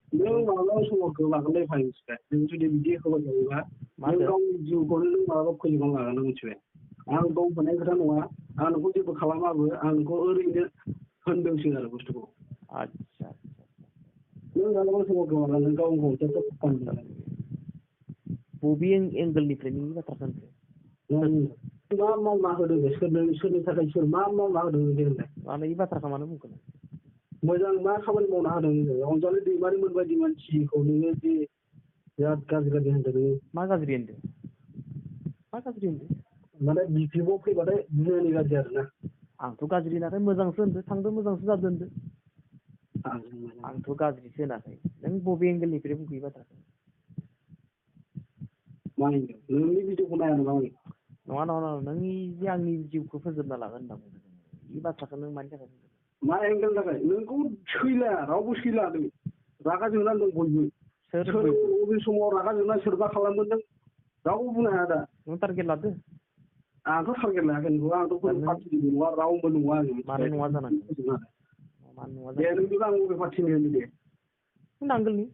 नों माब्ला समाव गोमागोनलै भाइ मिथिबाय नों जुदि बिदि होबाय थायोबा नों गावनि जिउखौनो नों माब्लाबा फोजोबना लागोन मिथिबाय आं दं होनाय खोथा नङा आं नोंखौ जेबो खालामाबो आं नोंखौ ओरैनो होनदोंसो आरो बुस्थुखौ आच्छा नों माब्लाबा समाव गोमागोन नों गावनि गंसेखौ फाननो बबे एंगोलनिफ्राय नोंनि बाथ्राखौ मा मावना होदों सोरनि थाखाय सोर मा मावना होदों होनलाय मानो बे बाथ्राखौ मानो बुंखो मोजां मा खामानि मावना होदों अनजालि दैमारि मोनबायदि मानसिखौ नोङो जे बिराद गाज्रि होनदों मा गाज्रि होनदों माने बिपिएफआव फैबाथाय बिमानि गाज्रि आरोना आंथ' गाज्रि होनाखै मोजांसो होनदो थांदो मोजांसो जादों होनदो आंथ' गाज्रिसो होनाखै नों बबे एंगोलनिफ्राय बुंखो बाथ्राखौ मा एंगोल नोंनि भिडिअखौ नाया नामा नङा नोंनि जे आंनि जिउखौ फोजोबना लागोन होनना बुंदों बे बाथ्राखौ नों मानि थाखाय बुंदों मा एंगेल थाखाय नोंखौ सैला रावबो सैला नों रागा जोंनानै दं बयबो सोर बबे समाव रागा जोंनानै सोरबा खालामगोन नों रावबो बुंनो हाया दा नों टारगेट लादो आंथ' टारगेट लायाखै नोंखौ आंथ' पार्टिनि नङा रावबो नङा मानो नङा जानांगोन दे नोंनिबा आं बबे पार्टिनि होनो दे नांगोलनि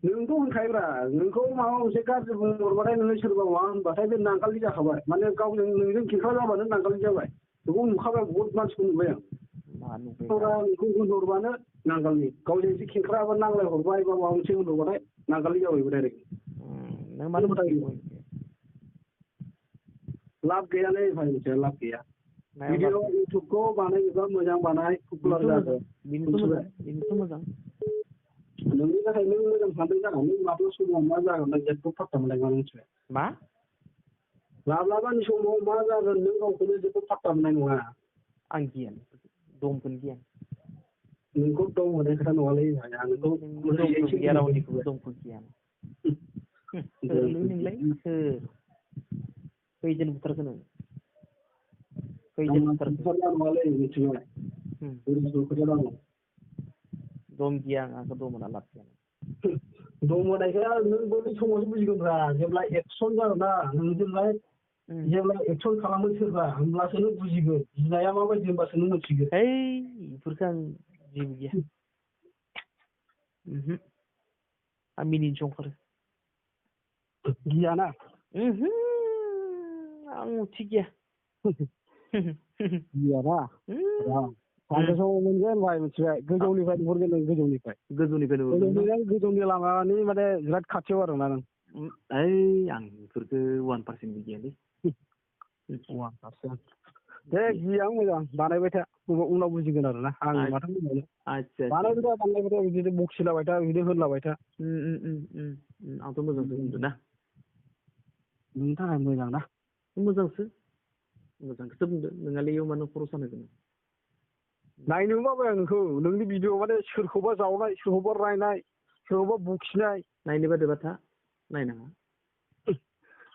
नोंथ' होनखायोब्रा नोंखौ माबा मोनसे गाज्रि बुंहरबाथाय नोङो सोरबा माबा होनबाथाय बे नांगालि जाखाबाय माने गावजों नोंजों खेंख्रा जाबानो नांगालि जाबाय बेखौ नुखाबाय बहुद मानसिखौ नुबाय आं नोंखौ होनहरबानो नांगालनि गावजों एसे खेंख्रा बा नांलाय हरबाय बा माबा मोनसे होनहरबाथाय नांगालि जाबायबो डाइरेक्ट नों मानो फोथायो लाब गैयालै भाइ मोनसे लाब गैया भिडिअ इउटुबखौ बानायोबा मोजां बानाय पपुलार जागोन बेनोथ' मोजां नोंनि थाखाय नों मोजां सानदों जागोन नों माब्ला समाव मा जागोन नों जेबो फात्ता मोननाय नङा मिथिबाय मा माब्लाबानि समाव मा जागोन नों गावखौनो जेबो फात्ता मोननाय नङा आं गियान दमखौनो गियान नोंखौ दं होनाय खोथा नङालै आं नोंखौ रावनिखौबो दमखौ गियान नोंलाय सोर खैजोन बुथारखो नों नङालै मिथिबाय दम गैया आंखौ दम होना लाब गैया दम होनायखौ नों बै समावसो बुजिगोनब्रा जेब्ला एक्सन जागोन ना नोंजोंलाय जेब्ला एक्सन खालामो सोरबा होमब्लासो नों बुजिगोन गिनाया माबायदि होमबासो नों मिथिगोन बेफोरखौ आं जेबो गैया आं मिनिनोसो ओंखारो गियाना आं थिग गैया गियाना सानसेसआव मोनगोन भाइ मिथिबाय गोजौनिफ्राय नुहुरगोन नों गोजौनि लामानि माने बिराद खाथियाव आरोना नों आं बेफोरखौ 1% गियालै 1% दे गिया मोजां बानायबाय था उनाव बुजिगोन आरोना आं माथो बुंबावनो बानायबाय था बिदिनो बखिलाबाय था बिदिनो होनलाबाय था आंथ' मोजांसो बुंदों ना नोंनि थाखाय मोजां ना मोजांखौसो बुंदो नोंहालाय इयाव मानो खर' सानायखौ नायनो बाबाय आं नोंखौ नोंनि भिडिअ माने सोरखौबा जावनाय सोरखौबा रायनाय सोरखौबा बखिनाय नायनो बादोबा था नायनाङा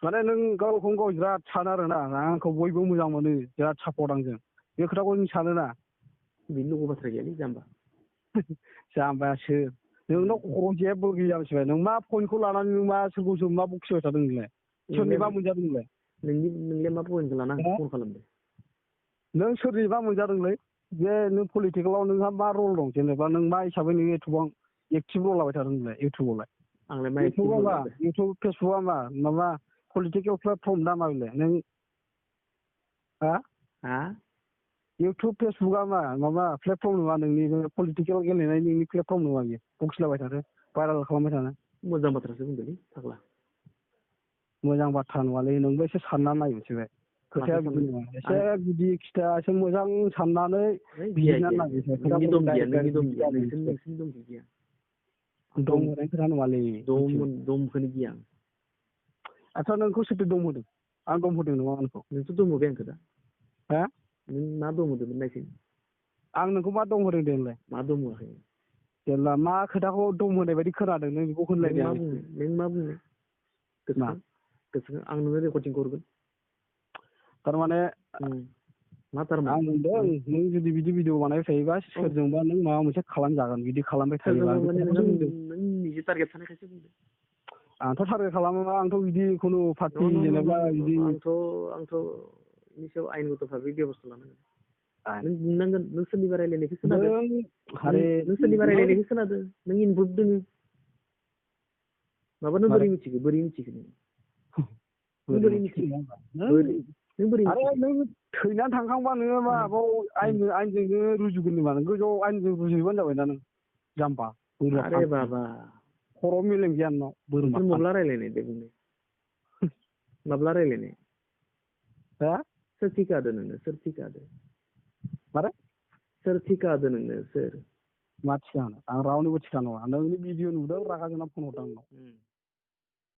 माने नों गावखौनो गाव बिराद सानो आरोना आंखौ बयबो मोजां मोनो बिराद सापर्ट आंजों बे खोथाखौ नों सानोना बेनि लोगो बाथ्रा गैयालै जाम्बायासो नोंनाव खर' जेबो गैया मिथिबाय नों मा पइन्टखौ लानानै नों मा सोरखौ मा बखिबाय थादों नोंलाय सोरनिबा मोनजादों नोंलाय नोंलाय मा पइन्टखौ लाना फन खालामदो नों सोरनिबा मोनजादोंलै बे नों पलिटिकेलाव नोंहा मा रल दं जेनेबा नों मा हिसाबै नों एथबां एक्टिभ रलाबाय थादों नोंलाय इउटुबावलाय आंलाय मा इउटुब फेसबुकआ माबा पलिटिकेल प्लेटफर्म दा माबिलाय नों इउटुब फेसबुकआ माबा प्लेटफर्म नङा नोंनि पलिटिकेल गेलेनाय नोंनि प्लेटफर्म नङा बियो बखिलाबाय थादो भाइरेल खालामबाय थानो मोजां बाथ्रासो बुंदोंलै फाग्ला मोजां बाथ्रा नङालै नोंबो एसे सानना नाय मिथिबाय खोथाया बिदि नङा एसे गुदि खिथा एसे मोजां साननानै दम होनाय खोथा नङालै दमखौनो गिया आदसा नोंखौ सोरथो दम होदों आं दम होदों नङा आंखौ नोंथ' दम होबाय आंखौ दा नों मा दम होदोंमोन नायसै आं नोंखौ मा दम होदों दे होनलाय मा दम होआखै जेब्ला मा खोथाखौ दम होनाय बायदि खोनादों नों बेखौ होनलायदे नों मा बुंनो गोसोखां आं नोंनो रेकर्डिंखौ हरगोन थारमाने मा थारमाने आं बुंदों नों जुदि बिदि भिडिअ बानायबाय थायोबा सोरजोंबा नों माबा मोनसे खालामजागोन बिदि खालामबाय थायोबा नों निजे टारगेट थानायखायसो बुंदों आंथ' टारगेट खालामा आंथ' बिदि खुनु पार्टि जेनेबा बिदि आंथ' बेनि सायाव आयेनगत भाबै बेब'स्था लानांगोन नों बुंनांगोन नों सोरनिबा रायलायनायखौ खोनादों नों सोरनिबा रायलायनायखौ खोनादों नों इनभल्भ दोङो माबा नों बोरै मिथिगो नों बोरै मिथिगो नों बोरै आरो नों थैनानै थांखांबा नोङो माबाव आइनजोंनो रुजुगोन नामा नों गोजौआव आइनजों रुजुहैबानो जाबाय ना नों जाम्बा आरे बाबा खर' मेलेम गैया नोंनाव बोरमा माब्ला रायलायनाय दे बुंनाय माब्ला रायलायनाय सोर थिखा होदो नोंनो सोर थिखा होदो मारे सोर थिखा होदो नोंनो सोर मा थिखा होनो आं रावनिबो थिखा नङा नोंनि भिडिअ नुदों रागा जोंना फन हरदों आंनाव